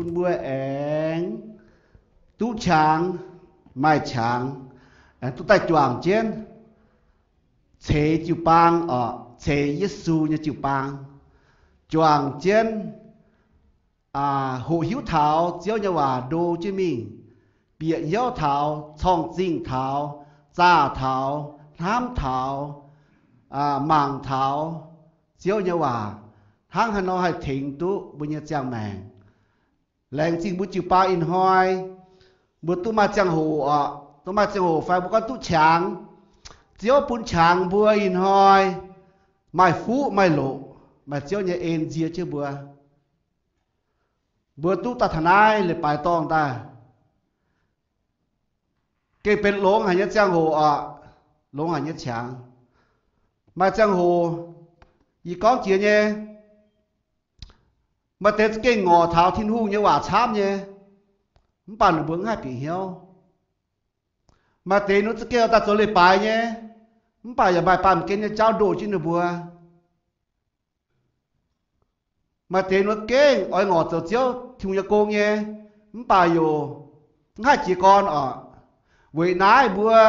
mbuo aengx duqv qangx, maaih qangx, aengx duqv daaih juangc jienv ceix jiu-baang oc, ceix Yesu nyei jiu-baang, juangc jienv hoqc hiuv taux Ziouv nyei waac ndo jienv mingh, bieqc hnyouv taux, corng-zingh taux, zaah taux, hnamv taux, mangc taux Ziouv nyei waac, hnangv haaix nor haih tengx duqv mbuo nyei ziangh maengc. Laengz zingh mbuo jiu-baang ih hnoi mbuo duqv maaih ziangh hoc oc, duqv maaih ziangh hoc fai mbuo gorngv duqv qangx. Ziouv bun qangx mbuo ih hnoi maaih fuqv maaih loqc, maaih Ziouv nyei en nzie jienv mbuo. Mbuo duqv daaih taux naaiv leiz-baaix dorngh daaih, gengh benx longx haic nyei ziangh hoc oc, longx haic nyei qangx. Maaih ziangh hoc yie gorngv jiex nyei, maaih deix za'gengh ngorc taux Tin-Hungh nyei waac camv nyei, mv baac ninh mbuo mv haih bieqc hnyouv. Maaih deix ninh za'gengh daaih zoux leiz-baaix nyei, mv baac yaac maaih baamh gen nyei jauv ndoh jienv ninh mbuo. Maaih deix ninh gengh oix ngorc zoux Ziouv Tin-Hungh nyei gong nyei, mv baac yaac mv haih jiez gorn oc. Weic naaiv mbuo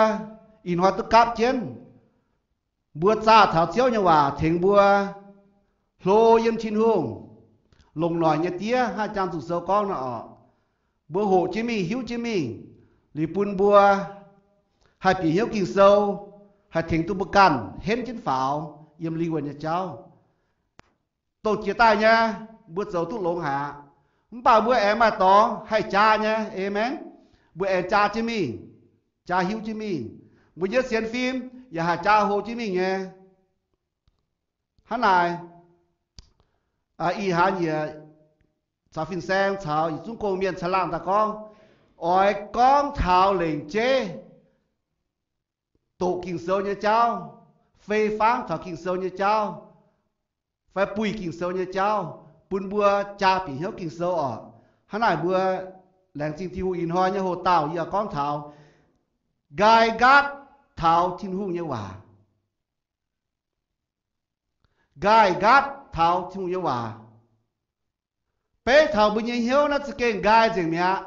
ih hnoi duqv gapv jienv, mbuo zaah taux Ziouv nyei waac tengx mbuo hlo yiem Tin-Hungh. Longc noic nyei diev hnangv Jangx Zunh Sou gorngv nor oc, mbuo hoqc jienv mingh, hiuv jienv mingh, liuz bun mbuo haih bieqc hnyouv Ging-Sou, haih tengx duqv mbuo ganh henv jienv faaux yiem lingh wuonh nyei jauv. Dongh jiex daaih nyei, mbuo zoux duqv longx haic aqv. Mv baac mbuo aengx maaih dorngx haih jaa nyei. Aamen. Mbuo aengx jaa jienv mingh, jaa hiuv jienv mingh. Mbuo nyei sienx fim yaac haih jaa hlo jienv mingh nyei. Hnangv naaic, ih hnoi yie caux fin-saeng caux yietc zungv gong-mienh caangh laangh daaih gorngv, oix gorngv taux lengc jeiv doqc Ging-Sou nyei jauv, fei fangv taux Ging-Sou nyei jauv, fai buih Ging-Sou nyei jauv, bun mbuo jaa bieqc hnyouv Ging-Sou oc. Hnangv naaic mbuo laengz zingh Tin-Hungh, ih hnoi nyei hoc-dauh yie gorngv taux nqaai nqaatv taux Tin-Hungh nyei waac. Nqaai nqaatv taux Tin-Hungh nyei waac. Beiv taux mbuo nyei hnyouv naaiv za'gengh nqaai nzengc mi'aqv.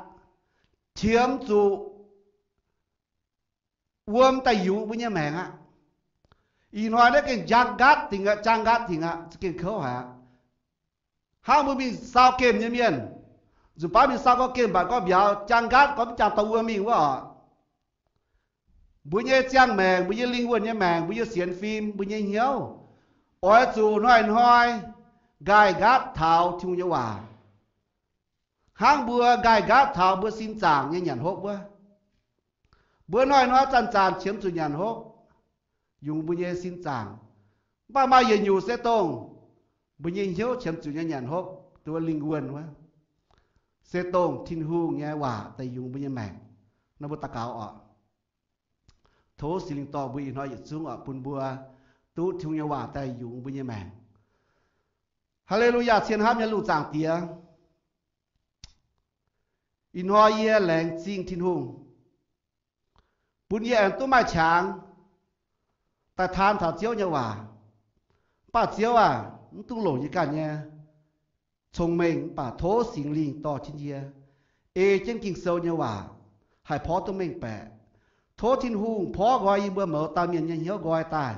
Qiemx zuqc wuom daaih yungz mbuo nyei maengc aqv. Ih hnoi naaiv gengh njang nqaatv dingc aqv, njang nqaatv dingc aqv, za'gengh kouv haic aqv. Hnangv mbuo mingh sau gemh nyei mienh, nzunc baav mingh sau gorqv gemh mbatc gorqv mbiauz, njang nqaatv gorqv mv jangx dorh wuom mingh wuov oc. Mbuo nyei ziangh maengc, mbuo nyei lingh wuonh nyei maengc, mbuo nyei sienx fim, mbuo nyei hnyouv, oix zuqc hnoi-hnoi nqaai nqaatv taux Tin-Hungh nyei waac. Hnangv mbuo nqaai nqaatv taux mbuo sin zaangc nyei nyanc hopv wuov, mbuo hnoi-hnoi zanc-zanc qiemx zuqc nyanc hopv yungz mbuo nyei sin zaangc. Mv baac maaih yietc nyungc se dongh mbuo nyei hnyouv qiemx zuqc nyei nyanc hopv, duqv lingh wuonh wuov, se dongh Tin-Hungh nyei waac daaih yungz mbuo nyei maengc. Nor mbuo daux gaux oc. Tov Singx Lingh dorh mbuo ih hnoi yietc zungv oc, bun mbuo duqv Tin-Hungh nyei waac daaih yungz mbuo nyei maengc. Haa^le^lu^yaa, cien hnamv nyei Lungh Zaangc Diex, ih hnoi yie laengz zingh Tin-Hungh bun yie aengx duqv maaih qangx daaih taan taux Ziouv nyei waac. Mv baac Ziouv aac, mv dungx longc yie ganh nyei cong-mengh, mv baac tov Singx Lingh dorh jienv yie, ei jienv Ging-Sou nyei waac haih porv duqv mengh baeqc. Tov Tin-Hungh porv nqoi yie mbuo mouz dauh mienh nyei hnyouv nqoi daaih,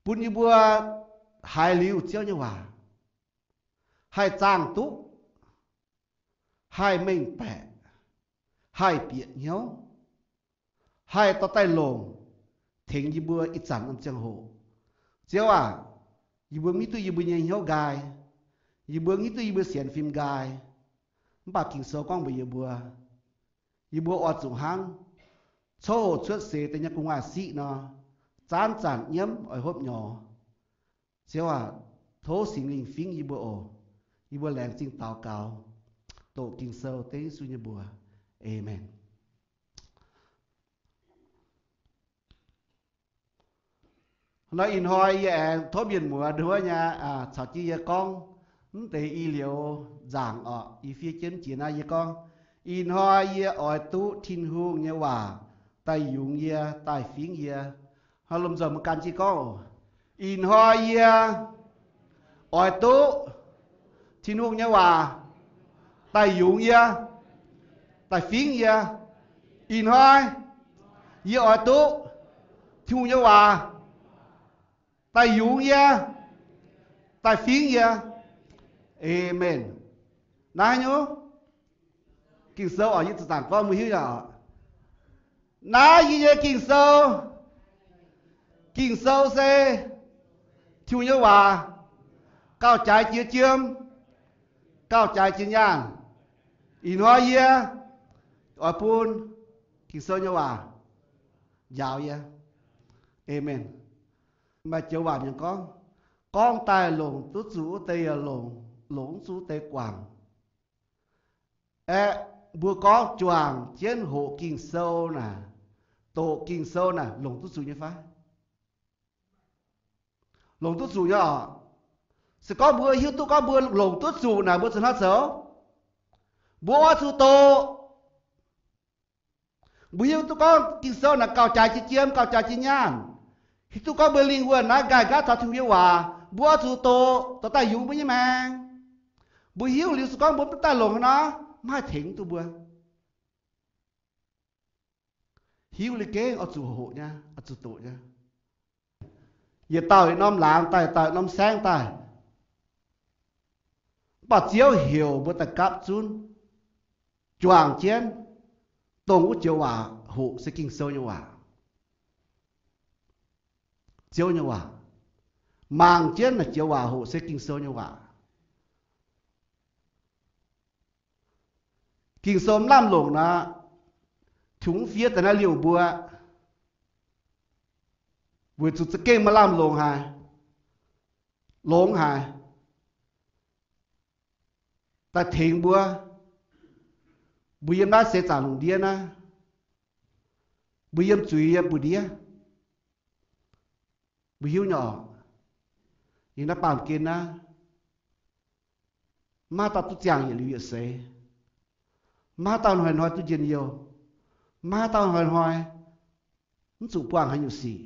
bun yie mbuo haiz liuz Ziouv nyei waac haih zaangh duqv, haih mengh baeqc, haih bieqc hnyouv, haih dorh daaih longc tengx yie mbuo ih zanc norm ziangh hoc. Ziouv aac, yie mbuo mv hiuv duqv yie mbuo nyei hnyouv nqaai, yie mbuo mv hiuv duqv yie mbuo sienx fim nqaai. Mv baac Ging-Sou gorngv mbuox yie mbuo, yie mbuo oix zuqc hnangv coqv hoc cuotv seix deix nyei gu'nguaaz-siqv nor, zanc-zanc nyiemv oix hopv nyorx. Ziouv aac, tov Singx Lingh fingv yie mbuo oc. Yie mbuo laengz zingh daux gaux, doqc Ging-Sou dengv Yesu nyei mbuox. Aamen. Nor ih hnoi yie aengx tov mienh muoz nduov nyei caux jienv yie gorngv mv deix i liuz nzaangc orqc. Yie fiev jienv jiex naaiv yie gorngv, ih hnoi yie oix duqv Tin-Hungh nyei waac daaih yungz yie, daaih fingv yie. Hnoi lomh nzoih mbuo gan jienv gorngv, ih hnoi yie oix duqv Tin-Hungh nyei waac daaih yungz yie, daaih fingv yie. Ih hnoi yie oix duqv Tin-Hungh nyei waac daaih yungz yie, daaih fingv yie. Aamen. Naaiv nyungc Ging-Sou oc, yie zuqc zaangc gorngv mbuo hiuv nyei oc. Naaiv yie nyei Ging-Sou. Ging-Sou se Tin-Hungh nyei waac, gauh jaaix jiex jiem, gauh jaaix jiex nyaanh. Ih hnoi yie oix bun Ging-Sou nyei waac njaaux yie. Aamen. Maaih joux waac mienh gorngv, gorngv daaih longc duqv zuqc wuov deix yaac longc, longc mv zuqc wuov deix guangc. Aeqv, mbuo gorngv juangc jienv hoqc Ging-Sou naaic, doqc Ging-Sou naaic longc duqv zuqc nyei fai? Longc duqv zuqc nyei oc. Se gorngv mbuo hiuv duqv gorngv mbuo longc duqv zuqc naaic, mbuo zuqc hnangv zoux, mbuo oix zuqc doqc. Mbuo hiuv duqv gorngv Ging-Sou naaic gauh jaaix jiex jiem, gauh jaaix jiex nyaanh. Hiuv duqv gorngv mbuo lingh wuonh naaiv nqaih nqaatv taux Tin-Hungh nyei waac, mbuo oix zuqc doqc, dorh daaih yungz mbuo nyei maengc. Mbuo hiuv liuz se gorngv mbuo mv daaih longc haaix nor, mv haih tengx duqv mbuo. Hiuv liuz gengh oix zuqc hoqc nyei, oix zuqc doqc nyei. Yietc dauh yietc norm laangz daaih, dauh yietc norm saengv daaih. Mv baac Ziouv heuc mbuo daaih gapv zunv, juangc jienv, dongh wuov joux waac hoqc se Ging-Sou nyei waac. Ziouv nyei waac. Mangc jienv naaiv joux waac hoqc se Ging-Sou nyei waac. Ging-Sou mv lamh longc nor, Tin-Hungh mv fiev daaih naaiv liouh mbuo, weic zuqc za'gengh maaih lamh longc haic, longx haic, daaih tengx mbuo. Mbuo yiem naaiv seix zaangc lungh ndiev naaiv, mbuo yiem zuiz yiem mbu'ndiev, mbuo hiuv nyei oc. Yiem naaiv baamh gen naaiv, maiv haaix dauh duqv ziangh yietc liuz yietc seix. Maiv haaix dauh hnoi-hnoi duqv njien-youh. Maiv haaix dauh hnoi-hnoi mv zuqc buangh haaix nyungc sic.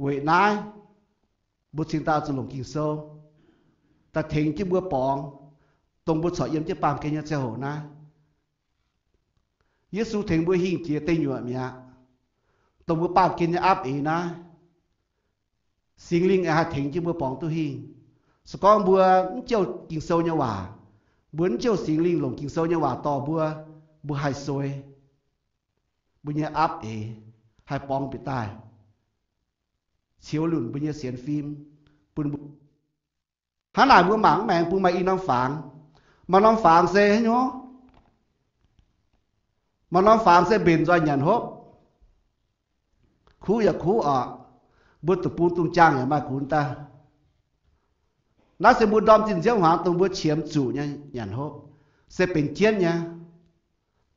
Weic naaiv, mbuo cingx daaih zuqc longc Ging-Sou daaih tengx jienv mbuo borngz, dongh mbuo corc yiem jienv baamh gen nyei ziangh hoc naaiv. Yesu tengx mbuo hingh jiex deic nyuoqc mi'aqv. Dongh mbuo baamh gen nyei aapv eix naaiv, Singx Lingh aengx haih tengx jienv mbuo borngz duqv hingh. Se gorngv mbuo mv jouh Ging-Sou nyei waac, mbuo mv jouh Singx Lingh longc Ging-Sou nyei waac dorh mbuo, mbuo haih suei. Mbuo nyei aapv eix haih borngz bieqc daaih, ceux lunc mbuo nyei sienx fim, bun mbuo. Hnangv naaic mbuo mangc mv maengx bun maaih i norm fangx. Maaih norm fangx se haaix nyungc? Maaih norm fangx se mbenc nzoih nyanc hopv. Kuv yaac kuv oc. Mbuo deic-bung dungz jaang yaac maaih gunv daaih. Naaiv se mbuo ndorm zinh nziouv hmuangx dongh mbuo qiemx zuqc nyei nyanc hopv, se benx jienv nyei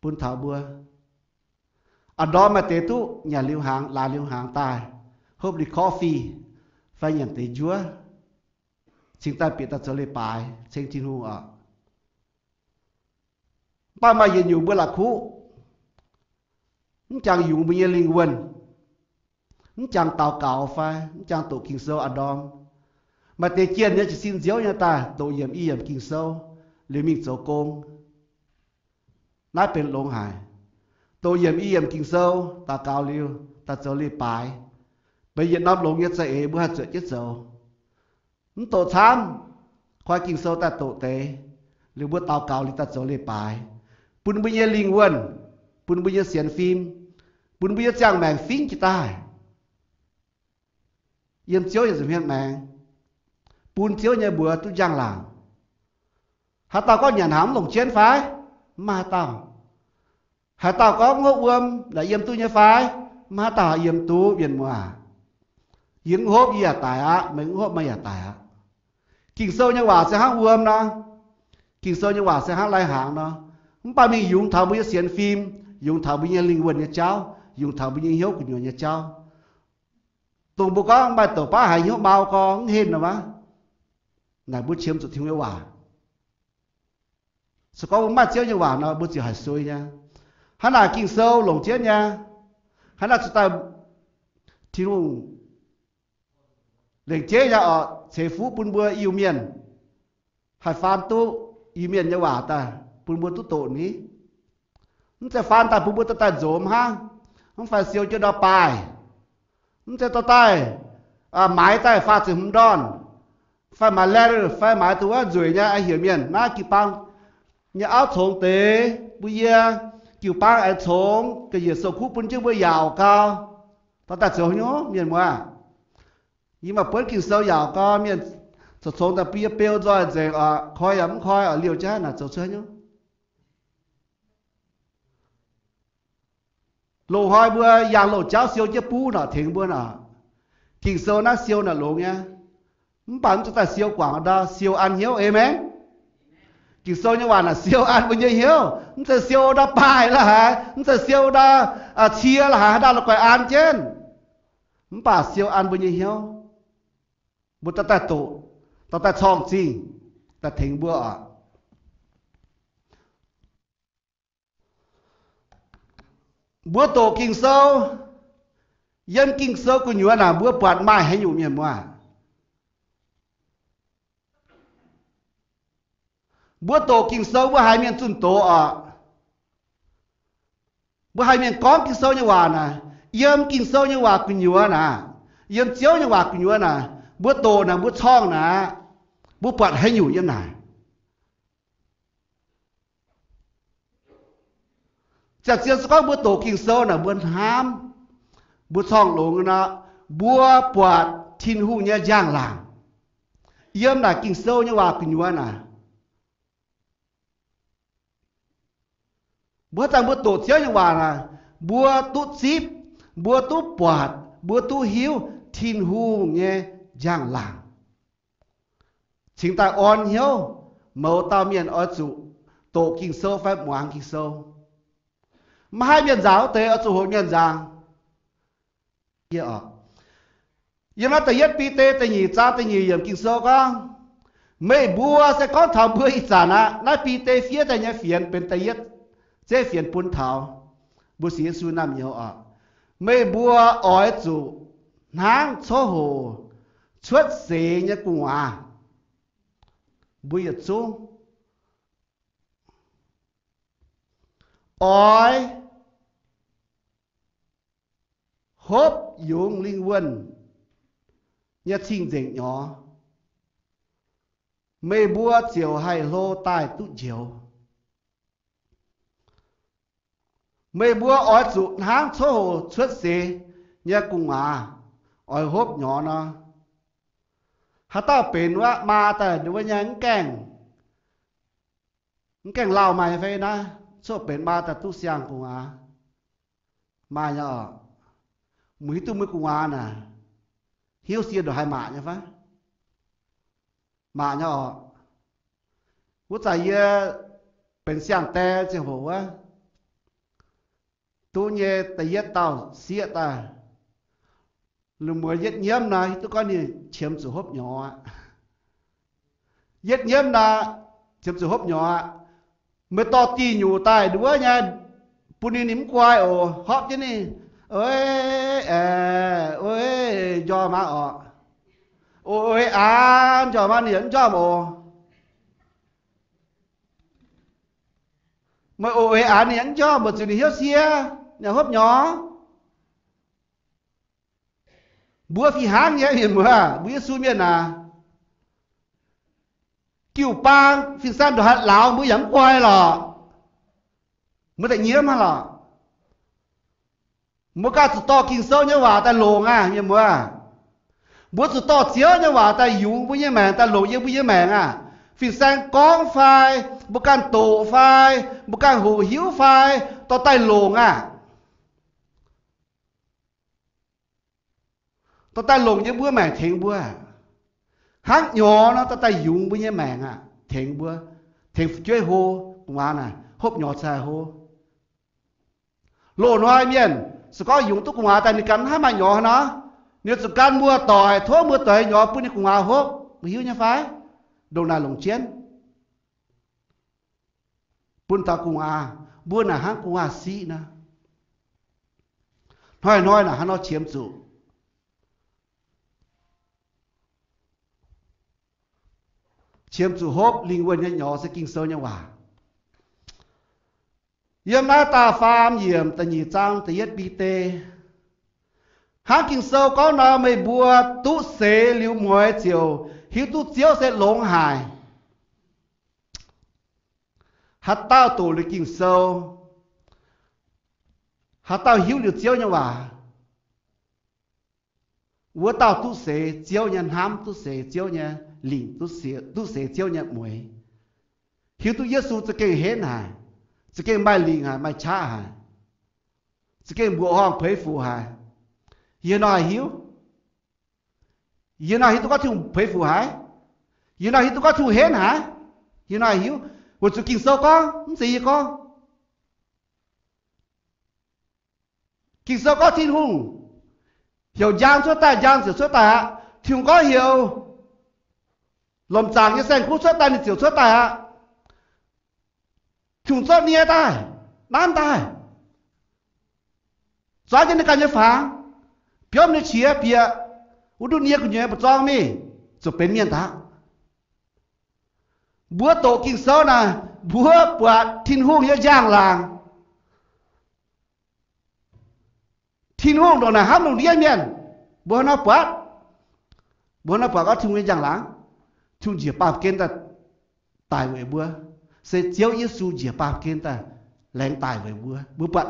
bun taux mbuo. A'ndorm maaih deix duqv nyanc liuz hnaangx, laanh liuz hnaangx daaih, hopv liuz coffee fai nyanc deix njuov, cingx daaih bieqc daaih zoux leiz-baaix ceng Tin-Hungh oc. Mv baac maaih yietc nyungc mbuo la'kuqv, mv jangx yungz mbuo nyei lingh wuonh, mv jangx daux gaux fai mv jangx doqc Ging-Sou a'ndorm. Maaih deix jienh nyei jiez sin nziouv nyei daaih doqc yiemc i yiemc Ging-Sou liuz mingh zoux gong. Naaiv benx longx haic. Doqc yiemc i yiemc Ging-Sou, daux gaux liuz daaih zoux leiz-baaix, benx yietc norm longx nyei za'eix mbuo haih zuotc jienv zoux. Mv doqc camv, koi Ging-Sou daaih doqc deix, liuz mbuo daux gaux liuz daaih zoux leiz-baaix, bun mbuo nyei lingh wuonh, bun mbuo nyei sienx fim, bun mbuo nyei ziangh maengc fingv jiez daaih. Yiem Ziouv nyei nza'hmien maengx, bun Ziouv nyei mbuox duqv njang-laangc. Haaix dauh gorngv nyanc hnaangx mv longc jienv fai? Mv maaih haaix dauh. Haaix dauh gorngv hopv wuom naaic yiem duqv nyei fai? Mv maaih haaix dauh haih yiem duqv, mienh muoz. Yie mv hopv yie yaac daic aqv, meih mv hopv meih yaac daic aqv. Ging-Sou nyei waac se hnangv wuom nor. Ging-Sou nyei waac se hnangv lai-hnaangx nor. Mv baac mingh yungz taux mbuo nyei sienx fim, yungz taux mbuo nyei lingh wuonh nyei jauv, yungz taux mbuo nyei hnyouv gu'nyuoz nyei jauv. Dongh mbuo gorngv maaih douc baav haiz hnyouv mau gorngv mv henh nor wuov, naaic mbuo qiemx zuqc Tin-Hungh nyei waac. Se gorngv mbuo maaih Ziouv nyei waac nor, mbuo ziouc haiz suei nyei. Hnangv naaic Ging-Sou longc jienv nyei. Hnangv naaic zuqc daaih Tin-Hungh lengc jeiv nyei oc, ceix fuqv bun mbuo Iu-Mienh haih faan duqv. Iu-Mienh nyei waac daaih bun mbuo duqv doqc ni. Mv zeiz faan daaih bun mbuo dorh daaih nzomz hnangv, mv fai siou jienv ndortv baaih, mv zeiz dorh daaih maaiz daaih faah ziepc hmz ndorn, fai maaiz letter, fai maaiz dongh wuov nzueic nyei, heuc mienh naaiv jiu-baang nyei auv congx deix mbuo yie, jiu-baang aengx congx ga'nyiec sou-kuv bun jienv mbuo yaauc gau, dorh daaih zoux hnyouv mienh muoz. Yie maaih buonv Ging-Sou yaauc gau, mienh corc congx daaih bun yie beu nzoih nzengc oc, koi yaac mv koi oc, liouh jaav naaic zoux cuotv hnyouv. Loz-hnoi mbuo yangh loz-jauv siou jienv buv nor tengx mbuo nor, Ging-Sou naaiv siou naaic longx nyei. Mv baac mv zeiz daaih siou guangc ndau, siou an hnyouv. Aamen. Ging-Sou nyei waac naaic siou an mbuo nyei hnyouv. Mv zeiz siou ndau baaih la'haaix, mv zeiz siou ndau cie la'haaix, haaix dauh la'guaih an jienv. Mv baac siou an mbuo nyei hnyouv. Mbuo dorh daaih doqc, dorh daaih corng-zingh, daaih tengx mbuo oc. Mbuo doqc Ging-Sou, yiem Ging-Sou gu'nyuoz naaic mbuo buatc maaih haaix nyungc mienh muoz. Mbuo doqc Ging-Sou mbuo haiz mienh zunh doz oc. Mbuo haiz mienh gorngv Ging-Sou nyei waac naaic, yiem Ging-Sou nyei waac gu'nyuoz naaic, yiem Ziouv nyei waac gu'nyuoz naaic, mbuo doqc naaic, mbuo corng naaic, mbuo buatc haaix nyungc yiem naaic. Ziangh zien se gorngv mbuo doqc Ging-Sou naaic mbuo hnamv, mbuo corng longx nor, mbuo buatc Tin-Hungh nyei njang-laangc yiem naaic Ging-Sou nyei waac gu'nyuoz naaic. Mbuo haaix zanc mbuo doqc Ziouv nyei waac naaic, mbuo duqv zipv, mbuo duqv buatc, mbuo duqv hiuv Tin-Hungh nyei njang-laangc. Cingx daaih orn hnyouv mouz dauh mienh oix zuqc doqc Ging-Sou fai muangx Ging-Sou. Maiv haih mienh nzaangc wuov deix oix zuqc hoqc mienh nzaangc. Yiem naaiv da'yietv Bide da'nyeic zaang da'nyeic yiemc Ging-Sou gorngv, meih mbuo se gorngv taux mbuo ih zanc aqv. Naaiv Bide fiev daaih nyei fienx benx da'yietv zeiv fienx bun taux mbuo sienx Yesu naamh nyouz oc. Meih mbuo oix zuqc hnangv coqv hoc cuotv seix nyei gu'nguaaz. Mbuo yietc zungv oix hopv yungz lingh wuonh nyei cing-nzengc nyorx, meih mbuo ziouc haih hlo daaih duqv njoux. Meih mbuo oix zuqc hnangv coqv hoc cuotv seix nyei gu'nguaaz oix hopv nyorx nor. Haaix dauh benx wuov maa daaih nduov nyei mv gaengh, mv gaengh lauh maaih nyei fai naaiv? Coqv benx maa daaih duqv siang gu'nguaaz, maaih nyei oc. Mbuo hiuv duqv mbuo gu'nguaaz naaic, hnyouv sie ndongc haaix, maac nyei fai? Maac nyei oc. Wuov zanc yie benx siang-die ziangh hoc wuov, duqv nyei da'yietv dauh sieqv daaih, lungh muonz yietv nyiemv nor, hiuv duqv gorngv ninh qiemx zuqc hopv nyorx aqv. Yietv nyiemv nor, qiemx zuqc hopv nyorx aqv. Meih dorh diuh nyuc daaih nduov nyei, bun ninh, ninh mv guai oc. Hopv jienv ninh, oix, aeqv, oix, njormh aqv oc. Oix, oix, an njormh aqv, ninh yaac mv njormh oc. Meih oix, oix, an ninh yaac mv njormh, mbuox zuqc ninh hnyouv siev, ninh hopv nyorx. Mbuo fih hnangv nyei, mienh muoz, mbuo Yesu mienh aac, jiu-baang fin-saeng ndongc haaix lauz mbuo yaac mv guai lorqc. Mbuo daaih nyiemv hnangv lorqc. Mbuo ganh zuqc dorh Ging-Sou nyei waac daaih longc aqv, mienh muoz. Mbuo zuqc dorh Ziouv nyei waac daaih yungz mbuo nyei maengc, daaih longc yiem mbuo nyei maengc aqv. Fin-saeng gorngv fai, mbuo ganh doqc fai, mbuo ganh hoqc hiuv fai, dorh daaih longc aqv. Dorh daaih longc yiem mbuo maengc tengx mbuo. Hnangv nyorx nor dorh daaih yungz mbuo nyei maengc aqv, tengx mbuo, tengx fu'jueiv hlo. Gu'nguaaz naaic hopv nyorx cingx haih hlo. Loz-hnoi mienh se gorngv yungz duqv gu'nguaaz daaih ninh ganh mv haih maaih nyorx nor, ninh zuqc gan muoz-doic, tov muoz-doic nyorx bun ninh gu'nguaaz hopv. Mbuo hiuv nyei fai? Ndongc naaic longc jienv bun taux gu'nguaaz. Mbuo naaic hnangv gu'nguaaz-siqv nor. Hnoi-hnoi naaic hnangv nor qiemx zuqc. qiemx zuqc hopv lingh wuonh nyei nyorx se Ging-Sou nyei waac. Yiem naaiv da'faam yiemc da'nyeic zaang da'yietv Bide, hnangv Ging-Sou gorngv nor, meih mbuo duqv seix liuz mueiz ziouc hiuv duqv Ziouv se longx haic. Haaix dauh doqc liuz Ging-Sou, haaix dauh hiuv liuz Ziouv nyei waac, wuov dauh duqv seix Ziouv nyei hnamv, duqv seix Ziouv nyei lingc, duqv seix Ziouv nyei mueiz, hiuv duqv Yesu za'gengh henv haic, za'gengh maaih lingc haic, maaih qaqv haic, za'gengh mbuoqc horngh puix fuc haic. Yie nor hiuv, yie nor hiuv duqv gorngv Tin-Hungh puix fuc haic. Yie nor hiuv duqv gorngv Tin-Hungh henv haic. Yie nor hiuv, weic zuqc Ging-Sou gorngv, mv zeiz yie gorngv. Ging-Sou gorngv Tin-Hungh heuc njang cuotv daaih, njang ziouc cuotv daaih aqv. Tin-Hungh gorngv heuc lomc zaangc nyei saeng-kuv cuotv daaih, ninh ziouc cuotv daaih aqv. Tin-Hungh zorqv nie daaih, nanv daaih, zuangx jienv ninh ganh nyei fangx, biomv ninh nyei qiex bieqc wuov nduqc nie gu'nyuoz mbu'zorng mingh, ziouc benx mienh daaih. Mbuo doqc Ging-Sou naaic, mbuo buatc Tin-Hungh nyei njang-laangc. Tin-Hungh ndongc naaic hnamv lungh ndiev mienh, mbuo hnangv nor buatc, mbuo hnangv nor buatc gorngv Tin-Hungh nyei njang-laangc, Tin-Hungh njiec baamh gen daaih daic weic mbuo, se Ziouv Yesu njiec baamh gen daaih laengz daic weic mbuo. Mbuo buatc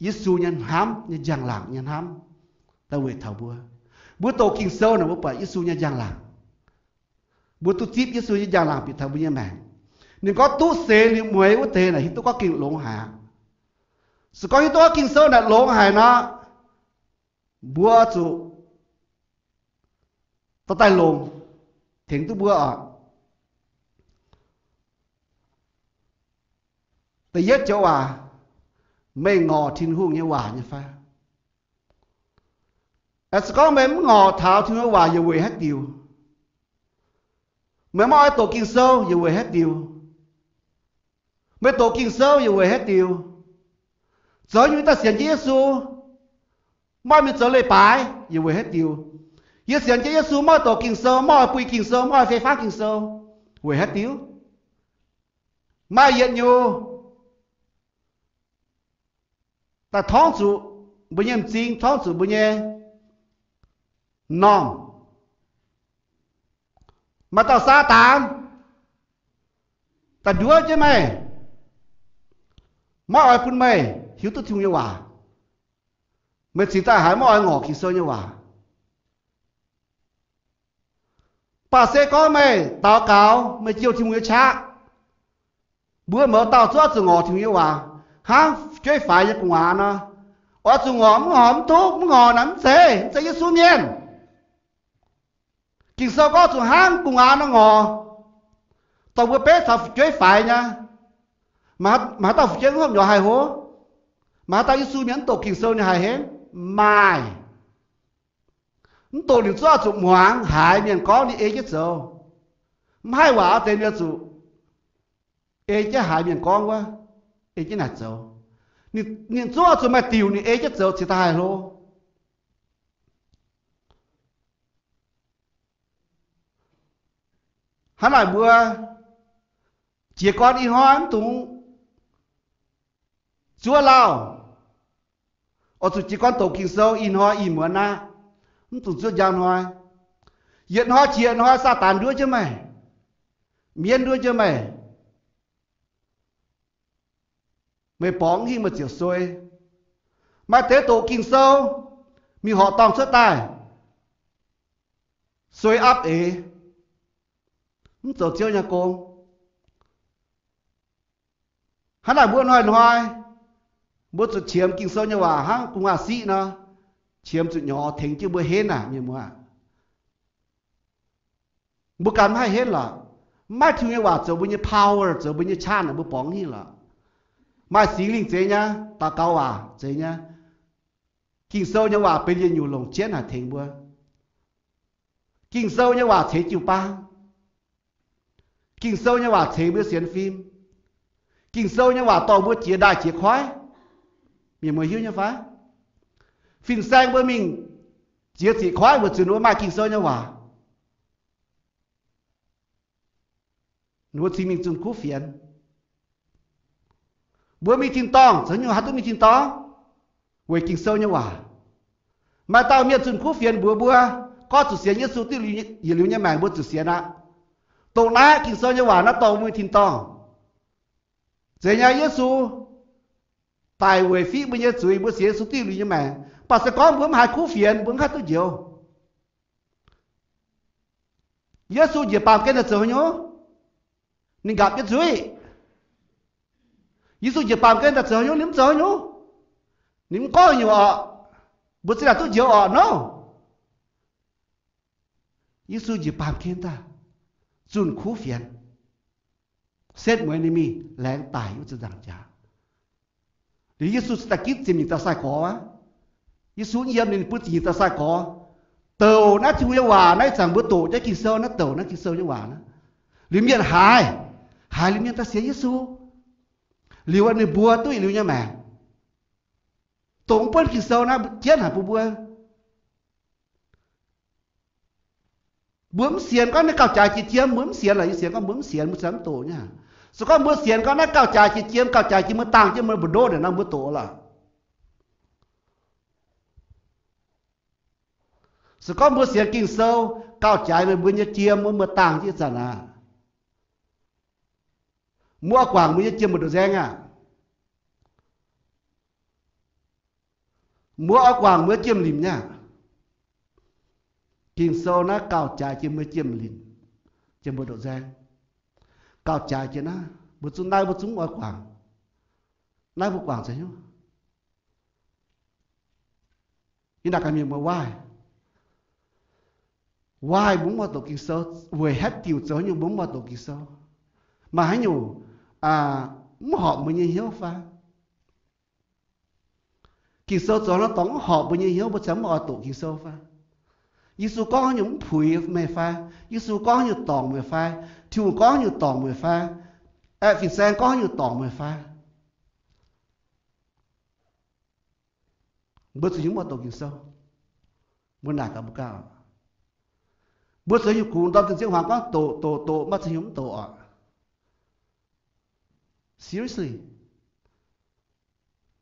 Yesu nyei hnamv, nyei njang-laangc nyei hnamv daaih weic taux mbuo. Mbuo doqc Ging-Sou naaic, mbuo buatc Yesu nyei njang-laangc. Mbuo duqv zipv Yesu nyei njang-laangc bieqc taux mbuo nyei maengc. Ninh gorngv duqv seix liuz mueiz wuov deix naaic hiuv duqv gorngv gengh longx haic aqv. Se gorngv hiuv duqv gorngv Ging-Sou naaic longx haic nor, mbuo zuqc dorh daaih longc tengx duqv mbuo oc. Da'yietv joux waac, meih ngorc Tin-Hungh nyei waac nyei fai? Se gorngv meih mv ngorc taux Tin-Hungh nyei waac, yaac weic haaix diuc? Meih maiv oix doqc Ging-Sou, yaac weic haaix diuc? Meih doqc Ging-Sou, yaac weic haaix diuc? Zoux nyei daaih sienx jienv Yesu, maiv oix mingh zoux leiz-baaix, yaac weic haaix diuc? Yie sienx jienv Yesu, maiv oix doqc Ging-Sou, maiv oix bui Ging-Sou, maiv oix fei fangv Ging-Sou, weic haaix diuc? Maaih yietc nyungc daaih torngv zuqc mbuo nyei m'zing, torngv zuqc mbuo nyei m'normh. Maaih dauh Saadaan daaih nduov jienv meih, maiv oix bun meih hiuv duqv Tin-Hungh nyei waac. Meih cingx daaih haiz maiv oix ngorc Ging-Sou nyei waac. Mv baac se gorngv meih daux gaux, meih jouh Tin-Hungh nyei qaqv, mbuo mouz dauh zungv oix zuqc ngorc Tin-Hungh nyei waac. Hnangv fu'jueiv faix nyei gu'nguaaz nor, oix zuqc ngorc, mv ngorc mv duqv, mv ngorc naaic mv zeiz, mv zeiz Yesu mienh. Ging-Sou gorngv zuqc hnangv gu'nguaaz nor ngorc, dorh mbuo beiv caux fu'jueiv faix nyei. Maaih haaix dauh fu'jueiv mv hopv nyorx haih hlo? Maaih haaix dauh Yesu mienh mv doqc Ging-Sou ninh haih henv? Maaih. Mv doqc liuz zungv oix zuqc muangx haiz mienh gorngv ninh ei jienv zoux. Mv haih waac wuov deix ninh oix zuqc ei jienv haiz mienh gorngv wuov, ei jienv naaic zoux. Ninh zungv oix zuqc maaih diuc ninh ei jienv zoux cingx daaih haih hlo. Hnangv naaic mbuo jiez gorn ih hnoi mv dungx zuov lauh. Oix zuqc jiez gorn doqc Ging-Sou ih hnoi ih muonz aqv. Mv dungx zuov njang hnoi. Yietc hnoi jiex hnoi Saadaan nduov jienv meih, mienv nduov jienv meih, meih borngz mv hingh meih ziouc suei. Maaih deix doqc Ging-Sou, mingh horqc dorngh cuotv daaih, suei apv eix, mv zoux Ziouv nyei gong. Hnangv naaic mbuo hnoi-hnoi mbuo zuqc qiemx Ging-Sou nyei waac hnangv gu'nguaaz-siqv nor, qiemx zuqc nyorx tengx jienv mbuo henv naaic, mienh muoz. Mbuo ganh mv haih henv lorqc. Mv maaih Tin-Hungh nyei waac zoux mbuo nyei power, zoux mbuo nyei qaqv naaic, mbuo borngz hingh lorqc. Maaih Singx Lingh zeix nyei, daux gaux waac zeix nyei. Ging-Sou nyei waac benx yietc nyungc longc jienv naaic tengx mbuo. Ging-Sou nyei waac ceix jiu-baang. Ging-Sou nyei waac ceix mbuo sienx fim. Ging-Sou nyei waac dorh mbuo jiex ndaaih jiex koiv. Mienh muoz hiuv nyei fai? Fin-saeng mbuo mingh jiex ziqc koiv weic zuqc mbuo maaih Ging-Sou nyei waac. Ninh mbuo cingx mingh zunh kuv fienx. Mbuo mingh tin-dorngh zoux haaix nyungc haih duqv mingh tin-dorngh? Weic Ging-Sou nyei waac. Maaih dauh mienh zunh kuv fienx mbuox mbuo, gorngv zuqc sienx Yesu diuv yietc liuz nyei maengc mbuo zuqc sienx aqv. Dongh naaiv Ging-Sou nyei waac naaiv dorh mbuo mingh tin-dorngh. Zeiz nyei, Yesu daic weic fiqv mbuo nyei zuiz, mbuo sienx Yesu diuv yietc liuz nyei maengc. Mv baac se gorngv mbuo mv haih kuv fienx, mbuo mv haih duqv njoux. Yesu njiec baamh gen daaih zoux haaix nyungc? Ninh nqapc jienv nzuih. Yesu njiec baamh gen daaih zoux haaix nyungc? Ninh mv zoux haaix nyungc. Ninh mv gorngv haaix nyungc orqc. Mbuo zinh ndaangc duqv njoux orqc nor. Yesu njiec baamh gen daaih zunh kuv fienx, setv mueiz ninh mingh laengz daic wuov zanc nzaangc jaax. Liuz Yesu cingx daaih ginv ziepc nyeic dauh sai-gorx aqv. Yesu yiem ninh bun ziepc nyeic dauh sai-gorx douc naaiv Tin-Hungh nyei waac naaiv, ih zanc mbuo doqc jienv Ging-Sou naaiv, douc naaiv Ging-Sou nyei waac naaiv. Liuz mienh haiz, haiz liuz mienh daaih sienx Yesu. Liuz ninh mbuo duqv yietc liuz nyei maengc. Dongh mv buonv Ging-Sou naaiv jienv haic bun mbuo. Mbuo mv sienx gorngv naaiv gauh jaaix jiex jiem, mbuo mv sienx lorqc. Yie sienx gorngv mbuo mv sienx, mbuo cingx mv doqc nyei. Se gorngv mbuo sienx gorngv naaiv gauh jaaix jiex jiem, gauh jaaix jiex mbuo dangh jienv mbuo mbu'ndongv nor, mbuo doqc lorqc. Se gorngv mbuo sienx Ging-Sou gauh jaaix meih mbuo nyei jiem wuov, mbuo dangh jienv zanc aqv. Mbuo oix guangc mbuo nyei jiem mbu'ndongx nzaeng aqv. Mbuo oix guangc mbuo jiem limc nyei aqv. Ging-Sou naaiv gauh jaaix jiem mbuo jiem limc, jiem mbu'ndongx nzaeng. Gauh jaaix jiex naaiv, mbuo zungv naaiv, mbuo zungv oix guangc. Naaiv mbuo guangc zoux hnyouv. Yie naaic gaax mienh mbuo, waaih, waaih mbuo mv oix doqc Ging-Sou, weic haaix diuc zoux haaix nyungc mbuo mv oix doqc Ging-Sou? Maaih haaix nyungc mv horpc mbuo nyei hnyouv fai? Ging-Sou zoux haaix nor dorngc mv horpc mbuo nyei hnyouv, mbuo cingx mv oix doqc Ging-Sou fai? Yesu gorngv haaix nyungc mv puix meih fai? Yesu gorngv haaix nyungc dorngc meih fai? Tin-Hungh gorngv haaix nyungc dorngc meih fai? Aeqv, fin-saeng gorngv haaix nyungc dorngc meih fai? Mbuo zoux haaix nyungc mv oix doqc Ging-Sou? Mbuo naaic gaax mbuo ganh. Mbuo zoux haaix nyungc kungx ndorm zinh nziouv hmuangx gorngv doqc, doqc, doqc, maiv zoux haaix nyungc mv doqc oc. Seriously.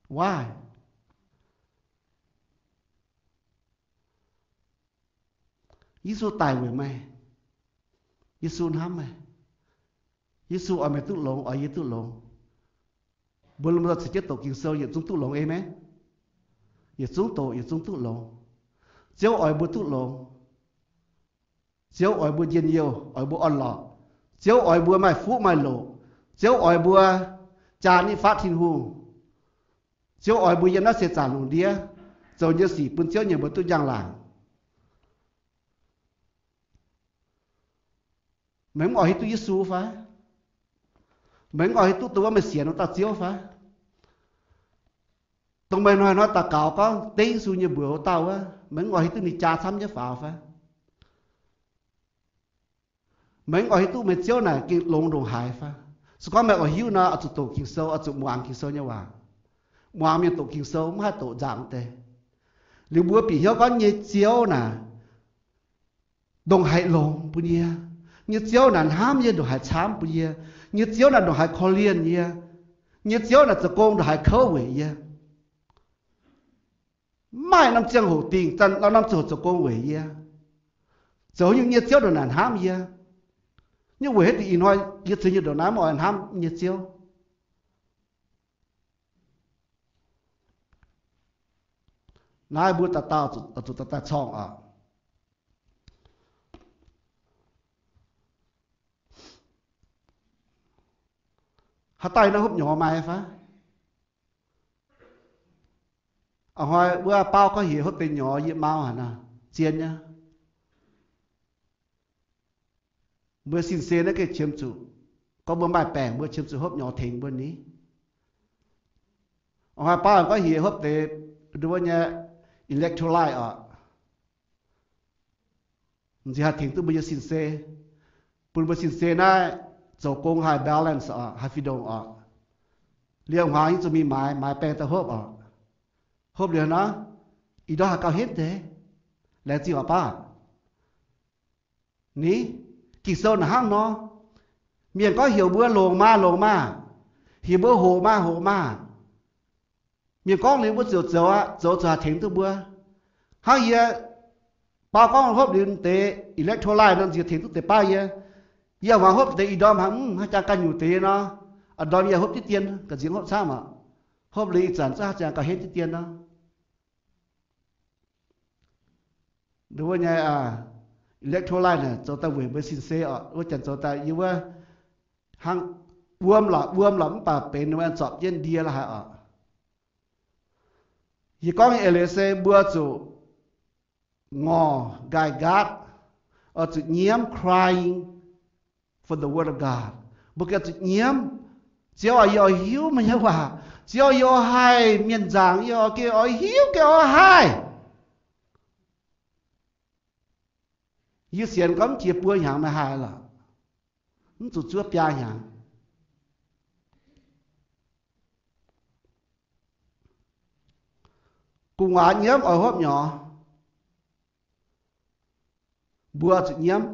Why? Yesu daic weic meih. Yesu hnamv meih. Yesu oix meih duqv longx, oix yie duqv longx. Mbuo lomh nzoih ceix jienv doqc Ging-Sou yietc zungv duqv longx, aamen. Yietc zungv doqc, yietc zungv duqv longx. Ziouv oix mbuo duqv longx. Ziouv oix mbuo njien-youh, oix mbuo orn-lorqc. Ziouv oix mbuo maaih fuqv maaih loqc. Ziouv oix mbuo jaa nitv fatv Tin-Hungh. Ziouv oix mbuo yiem naaiv seix zaangc lungh ndiev zoux nyei sic bun Ziouv nyei mbuox duqv njang-laangc. Meih mv oix hiuv duqv Yesu fai? Meih mv oix hiuv duqv dongh wuov meih sienx wuov dauh Ziouv fai? Dongh meih hnoi-hnoi daux gaux gorngv dengv Yesu nyei mbuox wuov dauh wuov, meih mv oix hiuv duqv ninh jaa camv nyei faaux fai? Meih mv oix hiuv duqv meih Ziouv naaic gengh longx ndongc haaix fai? Se gorngv meih oix hiuv nor, oix zuqc doqc Ging-Sou, oix zuqc muangx Ging-Sou nyei waac. Muangx mienh doqc Ging-Sou mv haih doqc nzangc deix. Liuz mbuo bieqc hnyouv gorngv nyei Ziouv naaic ndongc haaix longx bun yie. Nyei Ziouv naaic hnamv yie ndongc haaix camv bun yie. Nyei Ziouv naaic ndongc haaix korv-lienh yie. Nyei Ziouv naaic zoux gong ndongc haaix kouv weic yie. Mv maaih norm ziangh hoc dingh, norm ziangh hoc zoux gong weic yie. Zoux nyungc nyei Ziouv ndongc naaic hnamv yie. Nyungc weic haaix diuc ih hnoi yie ceix nyei ndongc naaiv mv oix hnamv nyei Ziouv? Naaiv mbuo dauh dauh zuqc daaih corngh oc. Haaix dauh naaiv hopv nyorx maaih fai? A'hnoi wuov baauv gorngv hec hopv deix nyorx yie mau haic nor, zien nyei. Mbuo sin-sei naaiv gengh qiemx zuqc, gorngv mbuo maaih baengc mbuo qiemx zuqc hopv nyorx tengx mbuo ni. A'hnoi baauv gorngv hec hopv deix nduov nyei electrolyte oc. M'nziex haih tengx duqv mbuo nyei sin-sei, bun mbuo sin-sei naaiv zoux gong haih balance oc, haih fih ndongc oc. Liemh hmuangx yie zuqc mingh maaiz, maaiz baeng daaih hopv oc. Hopv liuz nor, ih ndorm haih gauh henv deix. Laengz zingh oc baav. Ni, Ging-Sou naaic hnangv nor. Mienh gorngv heuc mbuo longx maah, longx maah. Heuc mbuo hoqc maah, hoqc maah. Mienh gorngv liuz mbuo ziouc zoux aqv. Zoux zuqc haih tengx duqv mbuo. Hnangv yie baav gorngv hopv liuz deix electrolyte nor, nziex tengx duqv deix baav yie. Yie hmuangx hopv deix ih ndorm haiz mv, haaix jangx ganh nyungc deix nor, a'ndorm yie hopv diqv dien, ga'nziex hopv camv aqv. Hopv liuz ih zanc zungv haaix jangx gauh henv diqv dien nor. Wuov nyei electrolyte naaic zoux daaih weic mbuo sin-sei oc. Wuov janx zoux daaih yie wuov hnangv wuom lorqc, wuom lorqc mv baac benx ninh mbuo zorpc jienv ndie la'haaix oc. Yie gorngv nyei eix leiz se mbuo zuqc ngorc nqaai nqaatv, oix zuqc nyiemv, crying for the word of God. Mbuo gengh zuqc nyiemv, Ziouv aah, yie oix hiuv meih nyei waac. Ziouv, yie oix haih mienh nzaangc, yie oix gengh oix hiuv, gengh oix haih. Yie sienx gorngv mv jiex buo hnyangx meih haih lorqc, mv zuqc zuov biaa hnyangx. Gu'nguaaz nyiemv oix hopv nyorx. Mbuo zuqc nyiemv,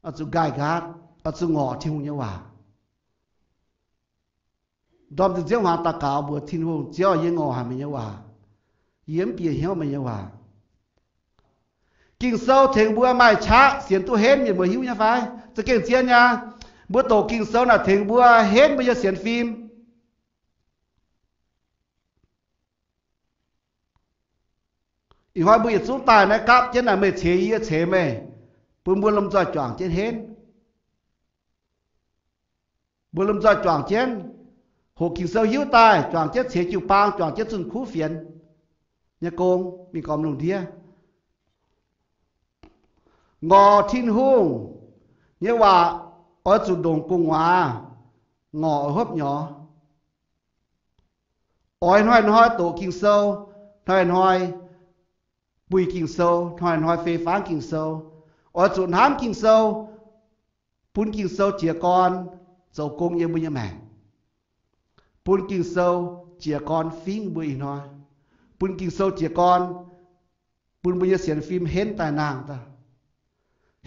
oix zuqc nqaai nqaatv, oix zuqc ngorc Tin-Hungh nyei waac. Ndorm nziouv hmuangx daux gaux mbuox Tin-Hungh, Ziouv, yie ngorc haic meih nyei waac. Yie mv bieqc hnyouv meih nyei waac. Ging-Sou tengx mbuo maaih qaqv sienx duqv henv, mienh mbuo hiuv nyei fai? Za'gengh zien nyei. Mbuo doqc Ging-Sou naaic tengx mbuo henv mbuo nyei sienx fim. Ih hnoi mbuo yietc zungv daaih naaiv gapv jienv naaic, meih ceix yie, yie ceix meih, bun mbuo lomh nzoih juangc jienv henv. Mbuo lomh nzoih juangc jienv, hoqc Ging-Sou hiuv daaih, juangc jienv ceix jiu-baang, juangc jienv zunh kuv fienx nyei gong mingh gormx lungh ndiev. Ngorc Tin-Hungh nyei waac oix zuqc ndongc gu'nguaaz ngorc oix hopv nyorx. Oix hnoi-hnoi doqc Ging-Sou, hnoi-hnoi buih Ging-Sou, hnoi-hnoi fei fangv Ging-Sou. Oix zuqc hnamv Ging-Sou, bun Ging-Sou jiez gorn zoux gong yiem mbuo nyei maengc, bun Ging-Sou jiez gorn fingv mbuo ih hnoi, bun Ging-Sou jiez gorn bun mbuo nyei sienx fim henv daaih nangh daaih.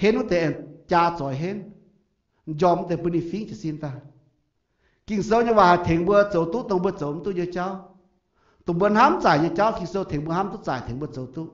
Henv wuov deix aengx jaa zoix henv, m'njormh wuov deix bun ninh fingv jiez sin daaih. Ging-Sou nyei waac haih tengx mbuo zoux duqv dongh mbuo zoux mv duqv nyei jauv. Dongh mbuo hnamv zaaic nyei jauv, Ging-Sou tengx mbuo hnamv duqv zaaic, tengx mbuo zoux duqv.